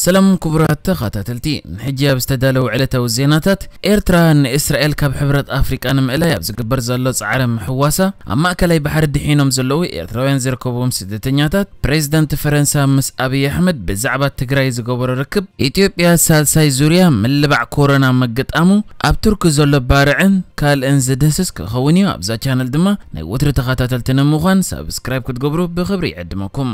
ሰላም ክቡራት ተኸታተልቲ፣ ንሕጂ ኣብ ዝተዳለዉ ዕለታዊ ዜናታት፣ ኤርትራ ንእስራኤል ካብ ሕብረት ኣፍሪቃ ንምእላይ ኣብ ዝግበር ዘሎ ጻዕሪ ምሕዋሳ፣ ኣብ ማእከላይ ባሕሪ ድሒኖም ዘለዉ ኤርትራውያን ዝርከብዎም ስደተኛታት፣ ፕሬዝደንት ፈረንሳ ምስ ኣብይ ኣሕመድ ብዛዕባ ትግራይ ዝገበሮ ርክብ፣ ኢትዮጵያ ሳልሳይ ዙርያ ምልባዕ ኮሮና ምግጣሙ፣ ኣብ ቱርኪ ዘሎ ባርዕን ካልእን ዝድህስስ ክኸውን እዩ። ኣብዛ ቻነል ድማ ናይ ወትሪ ተኸታተልቲ ንምዃን ሳብስክራይብ ክትገብሩ ብኽብሪ ይዕድመኩም።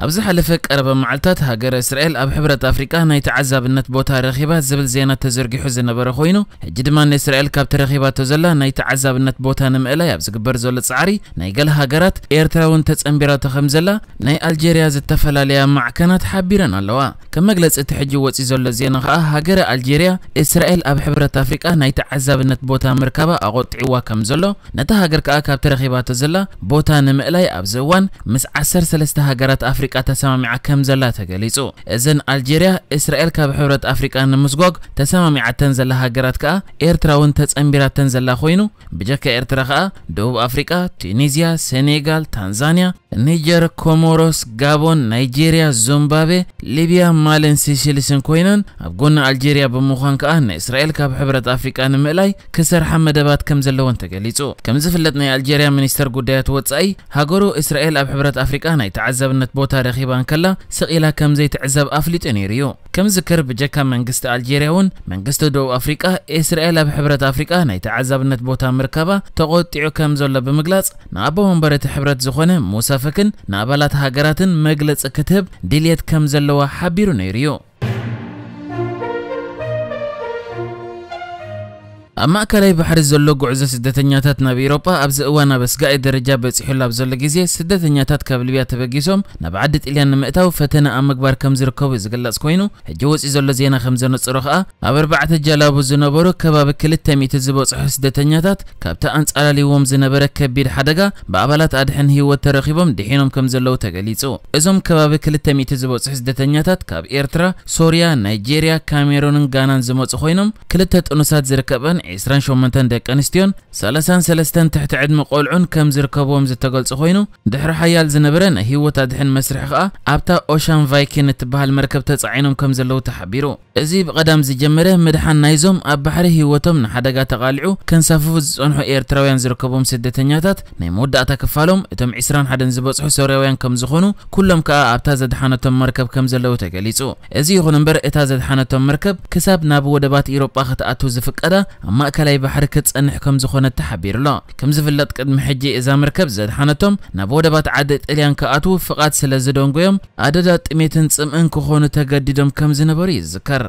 ኣብ ዝሓለፈ ቀረባ መዓልታት ሃገረ እስራኤል ኣብ ሕብረት ኣፍሪቃ ናይ ተዓዛብነት ቦታ ረኺባ ዝብል ዜና ተዘርጊሑ ዝነበረ ኮይኑ፣ ሕጂ ድማ ንእስራኤል ካብቲ ረኺባቶ ዘላ ናይ ተዓዛብነት ቦታ ንምእላይ ኣብ ዝግበር ዘሎ ጻዕሪ ናይ ገለ ሃገራት፣ ኤርትራ እውን ተጸንቢራቶ ከም ዘላ ናይ ኣልጀርያ ዝተፈላለያ ማዕከናት ሓቢረን ኣለዋ። ከም መግለጺ እቲ ሕጂ ወጺ ዘሎ ዜና ከኣ፣ ሃገረ ኣልጀርያ እስራኤል ኣብ ሕብረት ኣፍሪቃ ናይ ተዓዛብነት ቦታ ምርካባ ኣቖጢዕዋ ከም ዘሎ፣ ነታ ሃገር ከኣ ካብቲ ረኺባቶ ዘላ ቦታ ንምእላይ ኣብዚ እዋን ምስ ዓሰርተ ሰለስተ ሃገራት ኣፍሪቃ ተሰማሚዓ ከም ዘላ ተገሊጹ። እዘን ኣልጀርያ እስራኤል ካብ ሕብረት ኣፍሪቃ ንምስጓግ ተሰማሚዓተን ዘላ ሃገራት ከኣ፣ ኤርትራ እውን ተጸንቢራተን ዘላ ኮይኑ፣ ብጀካ ኤርትራ ከኣ፣ ደቡብ ኣፍሪቃ፣ ቱኒዝያ፣ ሴኔጋል፣ ታንዛንያ፣ ኒጀር፣ ኮሞሮስ፣ ጋቦን፣ ናይጄርያ፣ ዚምባብዌ፣ ሊብያ፣ ማልን ሲሲልስን ኮይነን፣ ኣብ ጎኒ ኣልጄርያ ብምዃን ከኣ፣ ንእስራኤል ካብ ሕብረት ኣፍሪቃ ንምእላይ ክሰርሓ መደባት ከም ዘለወን ተገሊጹ። ከም ዝፍለጥ፣ ናይ ኣልጄርያ ሚኒስተር ጉዳያት ወጻኢ ሃገሩ፣ እስራኤል ኣብ ሕብረት ኣፍሪቃ ናይ ተዓዛብነት ቦታ ረኺባ እንከላ፣ ስቕ ኢላ ከም ዘይትዕዘብ ኣፍሊጡ ነይሩ እዩ። ከም ዝክር፣ ብጀካ መንግስቲ ኣልጄርያ እውን፣ መንግስቲ ደቡብ ኣፍሪቃ፣ እስራኤል ኣብ ሕብረት ኣፍሪቃ ናይ ተዓዛብነት ቦታ ምርካባ ተቖጢዑ ከም ዘሎ ብምግላጽ፣ ንኣቦ መንበር እቲ ሕብረት ዝኾነ ሙሳ ፈክን ንኣባላት ሃገራትን መግለጺ ክትህብ ድልየት ከም ዘለዋ ሓቢሩ ነይሩ እዩ። ኣብ ማእከላይ ባሕሪ ዘሎ ጉዕዞ ስደተኛታት ናብ ኤውሮጳ ኣብዚ እዋን ኣብ ኣስጋኢ ደረጃ በጺሑሉ ኣብ ዘሎ ግዜ፣ ስደተኛታት ካብ ሊብያ ተበጊሶም ናብ ዓዲ ጥልያን ንምእታው ፈተነ ኣብ ምግባር ከም ዝርከቡ ዝግለጽ ኮይኑ፣ ሕጂ ወጺኡ ዘሎ ዜና ከም ዘነጽሮ ከኣ፣ ኣብ ኣርባዕተ ጀላቡ ዝነበሩ ከባቢ ክልተ ሚእቲ ዝበጽሑ ስደተኛታት ካብቲ ኣንጻላልይዎም ዝነበረ ከቢድ ሓደጋ ብኣባላት ኣድሕን ህይወት ተረኺቦም ድሒኖም ከም ዘለዉ ተገሊጹ። እዞም ከባቢ ክልተ ሚእቲ ዝበጽሑ ስደተኛታት ካብ ኤርትራ፣ ሶርያ፣ ናይጄርያ፣ ካሜሩንን ጋናን ዝመጹ ኮይኖም፣ ክልተ ጥኑሳት ዝርከበን ዒስራን ሸሞንተን ደቂ ኣንስትዮን ሰላሳን ሰለስተን ትሕቲ ዕድመ ቆልዑን ከም ዝርከብዎም ዝተገልጹ ኮይኑ፣ ድሕሪ ሓያል ዝነበረ ናይ ህይወት ኣድሕን መስርሕ ከኣ ኣብታ ኦሻን ቫይኪን እትበሃል መርከብ ተጻዒኖም ከም ዘለዉ ተሓቢሩ። እዚ ብቐዳም ዝጀመረ ምድሓን ናይዞም ኣብ ባሕሪ ህይወቶም ንሓደጋ ተቓሊዑ ከንሳፍፉ ዝጸንሑ ኤርትራውያን ዝርከቦም ስደተኛታት ናይ መወዳእታ ክፋሎም እቶም ዒስራን ሓደን ዝበጽሑ ሶርያውያን ከም ዝኾኑ፣ ኩሎም ከኣ ኣብታ ዘድሓነቶም መርከብ ከም ዘለዉ ተገሊጹ። እዚ ይኹን እምበር፣ እታ ዘድሓነቶም መርከብ ክሳብ ናብ ወደባት ኢሮጳ ክትኣቱ ዝፍቀዳ ኣብ ማእከላይ ባሕሪ ክትጸንሕ ከም ዝኾነት ተሓቢሩ ኣሎ። ከም ዝፍለጥ፣ ቅድሚ ሕጂ እዛ መርከብ ዘድሓነቶም ናብ ወደባት ዓዲ ጥልያን ክኣትዉ ፍቓድ ስለ ዝደንጎዮም፣ ኣደዳ ጥሜትን ጽምእን ክኾኑ ተገዲዶም ከም ዝነበሩ ይዝከር።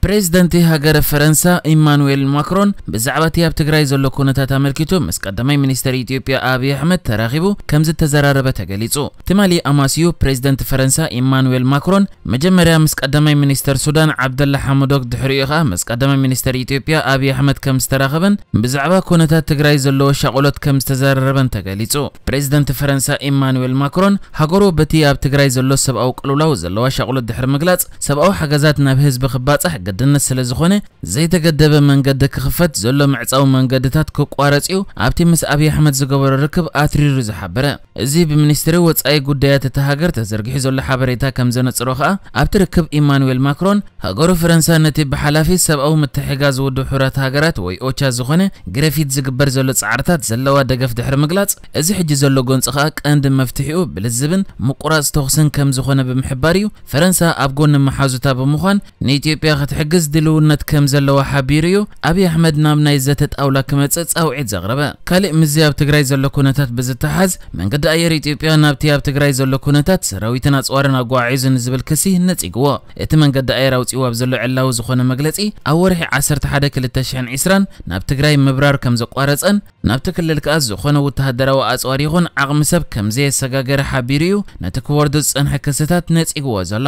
ፕሬዝደንቲ ሃገረ ፈረንሳ ኢማኑኤል ማክሮን ብዛዕባ እቲ ኣብ ትግራይ ዘሎ ኩነታት ኣመልኪቱ ምስ ቀዳማይ ሚኒስተር ኢትዮጵያ ኣብይ ኣሕመድ ተራኺቡ ከም ዝተዘራረበ ተገሊጹ። ትማሊ ኣማስዩ ፕሬዝደንት ፈረንሳ ኢማኑኤል ማክሮን መጀመርያ ምስ ቀዳማይ ሚኒስተር ሱዳን ዓብደላ ሓመዶክ፣ ድሕሪኡ ከኣ ምስ ቀዳማይ ሚኒስተር ኢትዮጵያ ኣብይ ኣሕመድ ከም ዝተራኸበን ብዛዕባ ኩነታት ትግራይ ዘለዎ ሻቕሎት ከም ዝተዘራረበን ተገሊጹ። ፕሬዝደንት ፈረንሳ ኢማኑኤል ማክሮን ሃገሩ በቲ ኣብ ትግራይ ዘሎ ሰብኣዊ ቅልውላው ዘለዋ ሻቕሎት ድሕሪ ምግላጽ፣ ሰብኣዊ ሓገዛት ናብ ህዝቢ ክባጻሕ ግድነት ስለ ዝኾነ፣ ዘይተገደበ መንገዲ ክኽፈት፣ ዘሎ ምዕጻው መንገድታት ክቋረጽ እዩ፣ ኣብቲ ምስ ኣብይ ኣሕመድ ዝገበሮ ርክብ ኣትሪሩ ዝሓበረ። እዚ ብሚኒስትሪ ወጻኢ ጉዳያት እታ ሃገር ተዘርጊሑ ዘሎ ሓበሬታ ከም ዘነጽሮ ከኣ፣ ኣብቲ ርክብ ኢማኑኤል ማክሮን፣ ሃገሩ ፈረንሳ ነቲ ብሓላፊ ሰብኣዊ ምትሕጋዝ ውድብ ሕቡራት ሃገራት ወይ ኦቻ ዝኾነ ግረፊት ዝግበር ዘሎ ጻዕርታት ዘለዋ ደገፍ ድሕሪ ምግላጽ፣ እዚ ሕጂ ዘሎ ጎንጺ ከኣ ቀንዲ መፍትሒኡ ብልዝብን ምቁራጽ ተኹስን ከም ዝኾነ ብምሕባር እዩ፣ ፈረንሳ ኣብ ጎኒ መሓዙታ ብምዃን ንኢትዮጵያ ክትሕግዝ ድልውነት ከም ዘለዋ ሓቢሩ እዩ። ኣብይ ኣሕመድ ናብ ናይ ዘተ ጣውላ ክመጽእ ጻውዒት ዘቕረበ። ካልእ ምስዚ ኣብ ትግራይ ዘሎ ኩነታት ብዝተሓዝ፣ መንገዲ ኣየር ኢትዮጵያ ናብቲ ኣብ ትግራይ ዘሎ ኩነታት ሰራዊትን ኣጽዋርን ኣጓዓዒዙ ንዝብል ክሲ ነጺግዎ። እቲ መንገዲ ኣየር ኣውጺኡ ኣብ ዘሎ ዕላዊ ዝኾነ መግለጺ፣ ኣብ ወርሒ ዓሰርተ ሓደ ክልተ ሽሕን ዕስራን ናብ ትግራይ ምብራር ከም ዘቋረጸን፣ ናብቲ ክልል ከኣ ዝኾነ ወተሃደራዊ ኣጽዋር ይኹን ዓቕሚ ሰብ ከም ዘየሰጋገረ ሓቢሩ እዩ ነቲ ክወርዱ ዝጸንሐ ክስታት ነጺግዎ ዘሎ።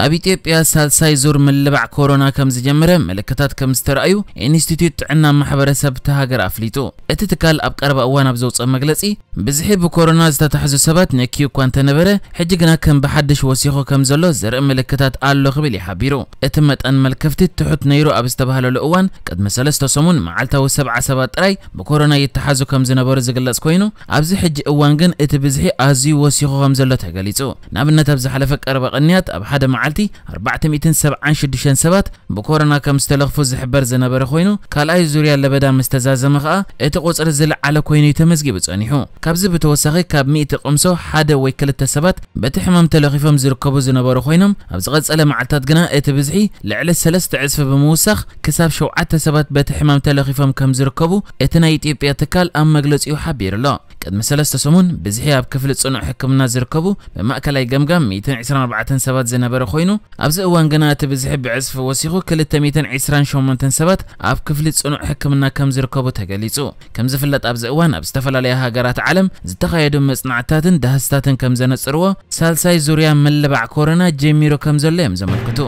ኣብ ኢትዮጵያ ሳልሳይ ዙር ምልባዕ ኮሮና ከም ዝጀመረ ምልክታት ከም ዝተረኣዩ ኢንስቲትዩት ጥዕና ማሕበረሰብ እታ ሃገር ኣፍሊጡ። እቲ ትካል ኣብ ቀረባ እዋን ኣብ ዘውፅኦ መግለፂ፣ ብዝሒ ብኮሮና ዝተታሕዙ ሰባት ነክዩ እኳ እንተነበረ፣ ሕጂ ግና ከም ብሓድሽ ወሲኹ ከም ዘሎ ዘርኢ ምልክታት ኣሎ ክብል እዩ ሓቢሩ። እቲ መጠን መልከፍቲ ትሑት ነይሩ ኣብ ዝተባህለሉ እዋን፣ ቅድሚ ሰለስተ ሰሙን መዓልታዊ ሰብዓ ሰባት ጥራይ ብኮሮና ይተሓዙ ከም ዝነበሩ ዝግለጽ ኮይኑ፣ ኣብዚ ሕጂ እዋን ግን እቲ ብዝሒ ኣዝዩ ወሲኹ ከም ዘሎ ተገሊጹ። ንኣብነት፣ ኣብ ዝሓለፈ ቀረባ ቅንያት ኣብ ሓደ መዓልቲ ኣርባዕተ ሚእትን ሰብዓን ሽዱሽተን ሰባት ብኮሮና ከም ዝተለኽፉ ዝሕበር ዝነበረ ኮይኑ፣ ካልኣይ ዙርያ ለበዳ ምስ ተዛዘመ ከኣ እቲ ቁጽሪ ዝለዓለ ኮይኑ እዩ ተመዝጊቡ ጸኒሑ። ካብዚ ብተወሳኺ፣ ካብ ሚእቲ ቅምሶ ሓደ ወይ ክልተ ሰባት በቲ ሕማም ተለኺፎም ዝርከቡ ዝነበሩ ኮይኖም፣ ኣብ ዝቐጸለ መዓልታት ግና እቲ ብዝሒ ልዕሊ ሰለስተ ዕጽፊ ብምውሳኽ ክሳብ ሸውዓተ ሰባት በቲ ሕማም ተለኺፎም ከም ዝርከቡ እቲ ናይ ኢትዮጵያ ትካል ኣብ መግለጺኡ ሓቢሩ ኣሎ። ቅድሚ ሰለስተ ሰሙን ብዝሒ ኣብ ክፍሊ ጽኑዕ ሕክምና ዝርከቡ ብማእከላይ ገምጋም ሚእትን ዕስራን ኣርባዕተን ሰባት ዝነበረ ኮይኑ፣ ኣብዚ እዋን ግና እቲ ብዝሒ ብዕጽፊ ወሲኹ ክልተ ሚእትን ዕስራን ሸሞንተን ሰባት ኣብ ክፍሊ ጽኑዕ ሕክምና ከም ዝርከቡ ተገሊጹ። ከም ዝፍለጥ፣ ኣብዚ እዋን ኣብ ዝተፈላለያ ሃገራት ዓለም ዝተኻየዱ መጽናዕትታትን ዳህስታትን ከም ዘነጽርዎ፣ ሳልሳይ ዙርያ ምልባዕ ኮሮና ጀሚሩ ከም ዘሎ እዮም ዘመልክቱ።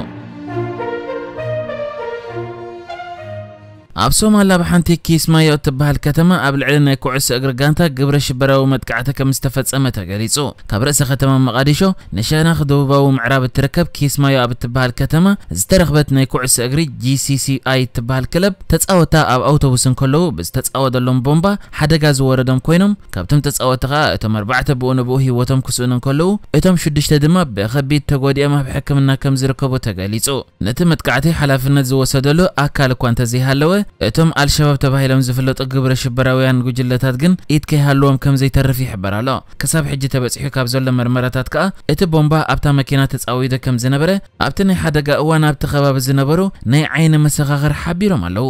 ኣብ ሶማል ኣብ ሓንቲ ኪስማዮ እትበሃል ከተማ ኣብ ልዕሊ ናይ ኩዕሶ እግሪ ጋንታ ግብረ ሽበራዊ መጥቃዕቲ ከም ዝተፈጸመ ተገሊጹ። ካብ ርእሰ ከተማ መቓዲሾ ንሸነኽ ደቡባዊ ምዕራብ እትርከብ ኪስማዮ ኣብ እትበሃል ከተማ ዝተረኽበት ናይ ኩዕሶ እግሪ ጂ ሲ ሲ ኣይ እትበሃል ክለብ፣ ተጻወትታ ኣብ ኣውቶቡስ እንከለዉ ብዝተጻወደሎም ቦምባ ሓደጋ ዝወረዶም ኮይኖም፣ ካብቶም ተጻወትቲ ከኣ እቶም ኣርባዕተ ብኡ ንብኡ ህይወቶም ክስእኑ እንከለዉ፣ እቶም ሽዱሽተ ድማ ብኸቢድ ተጎዲኦም ኣብ ሕክምና ከም ዝርከቡ ተገሊጹ። ነቲ መጥቃዕቲ ሓላፍነት ዝወሰደሉ ኣካል እኳ እንተዘይሃለወ፣ እቶም ኣልሸባብ ተባሂሎም ዝፍለጡ ግብረ ሽበራውያን ጉጅለታት ግን ኢድ ከይሃልዎም ከም ዘይተርፍ ይሕበር ኣሎ። ክሳብ ሕጂ ተበጺሑ ካብ ዘሎ መርመራታት ከኣ፣ እቲ ቦምባ ኣብታ መኪና ተጻዊዱ ከም ዝነበረ ኣብቲ ናይ ሓደጋ እዋን ኣብቲ ከባቢ ዝነበሩ ናይ ዓይኒ መሰኻኽር ሓቢሮም ኣለዉ።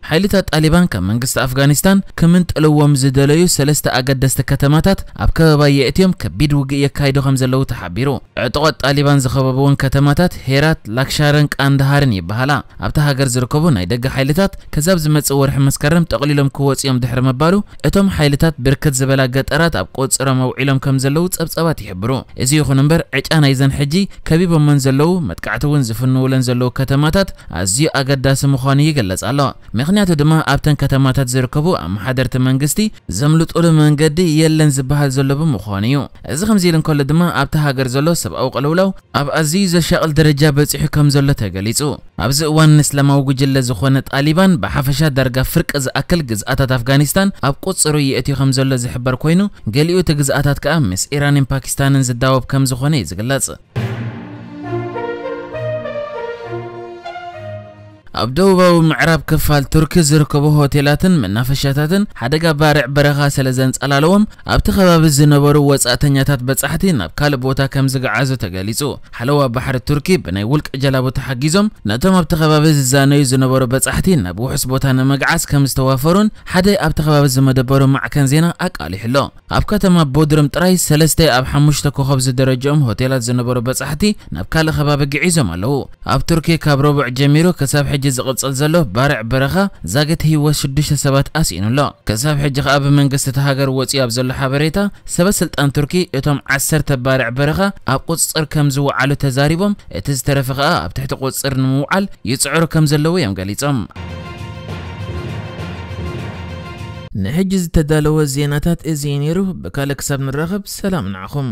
ሓይልታት ጣሊባን ካብ መንግስቲ ኣፍጋኒስታን ክምንጥልዎም ዝደለዩ ሰለስተ ኣገደስቲ ከተማታት ኣብ ከበባ የእትዮም ከቢድ ውግእ የካይዱ ከም ዘለዉ ተሓቢሩ። ዕጡቓት ጣሊባን ዝኸበብወን ከተማታት ሄራት፣ ላክሻርን ቃንዳሃርን ይበሃላ። ኣብታ ሃገር ዝርከቡ ናይ ደገ ሓይልታት ከዛብ ዝመጽእ ወርሒ መስከረም ጠቕሊሎም ክወጽኡ እዮም ድሕሪ ምባሉ፣ እቶም ሓይልታት ብርክት ዝበላ ገጠራት ኣብ ቁጽሮም ኣውዒሎም ከም ዘለዉ ጸብጻባት ይሕብሩ። እዚ ይኹን እምበር፣ ዕጫ ናይዘን ሕጂ ከቢቦመን ዘለዉ፣ መጥቃዕቲ እውን ዝፍንውለን ዘለዉ ከተማታት ኣዝዩ ኣገዳሲ ምዃኑ ይግለጽ ኣሎ። ምኽንያቱ ድማ ኣብተን ከተማታት ዝርከቡ ኣመሓደርቲ መንግስቲ ዘምልጡሉ መንገዲ የለን ዝበሃል ዘሎ ብምዃኑ እዩ። እዚ ከምዚ ኢሉ እንከሎ ድማ ኣብታ ሃገር ዘሎ ሰብኣዊ ቅልውላው ኣብ ኣዝዩ ዘሻቕል ደረጃ በጺሑ ከም ዘሎ ተገሊጹ። ኣብዚ እዋን ንእስላማዊ ጉጅለ ዝኾነ ጣሊባን ብሓፈሻ ዳርጋ ፍርቂ ዝኣክል ግዝኣታት ኣፍጋኒስታን ኣብ ቁጽሩ የእትዩ ከም ዘሎ ዝሕበር ኮይኑ፣ ገሊኡ እቲ ግዝኣታት ከኣ ምስ ኢራንን ፓኪስታንን ዝዳወብ ከም ዝኾነ እዩ ዝግለጽ። ኣብ ደቡባዊ ምዕራብ ክፋል ቱርኪ ዝርከቡ ሆቴላትን መናፈሻታትን ሓደጋ ባርዕ በረኻ ስለ ዘንጸላለዎም፣ ኣብቲ ከባቢ ዝነበሩ ወጻእተኛታት በጻሕቲ ናብ ካልእ ቦታ ከም ዝገዓዙ ተገሊጹ። ሓለዋ ባሕሪ ቱርኪ ብናይ ውልቂ ጀላቡ ተሓጊዞም ነቶም ኣብቲ ከባቢ ዝዛነዩ ዝነበሩ በጻሕቲ ናብ ውሑስ ቦታ ንምግዓዝ ከም ዝተዋፈሩን ሓደ ኣብቲ ከባቢ ዝመደበሩ ማዕከን ዜና ኣቃሊሑ ኣሎ። ኣብ ከተማ ቦድሩም ጥራይ ሰለስተ ኣብ ሓሙሽተ ኮኸብ ዝደረጀኦም ሆቴላት ዝነበሩ በጻሕቲ ናብ ካልእ ከባቢ ግዒዞም ኣለዉ። ኣብ ቱርኪ ካብ ረቡዕ ጀሚሩ ክሳብ ሕጂ ዝቕጽል ዘሎ ባርዕ በረኻ ዛገት ህይወት ሽዱሽተ ሰባት ኣስኢኑ ኣሎ። ክሳብ ሕጂ ከኣ ብመንግስቲ እታ ሃገር ወጺኡ ኣብ ዘሎ ሓበሬታ፣ ሰበ ስልጣን ቱርኪ እቶም ዓሰርተ ባርዕ በረኻ ኣብ ቁጽጽር ከም ዝወዓሉ ተዛሪቦም፣ እቲ ዝተረፈ ከኣ ኣብ ትሕቲ ቁጽጽር ንምውዓል ይጽዕሩ ከም ዘለዉ እዮም ገሊጾም። ንሕጂ ዝተዳለወ ዜናታት እዚ እዩ ነይሩ። ብካልእ ክሳብ ንራኸብ፣ ሰላም ንዓኹም።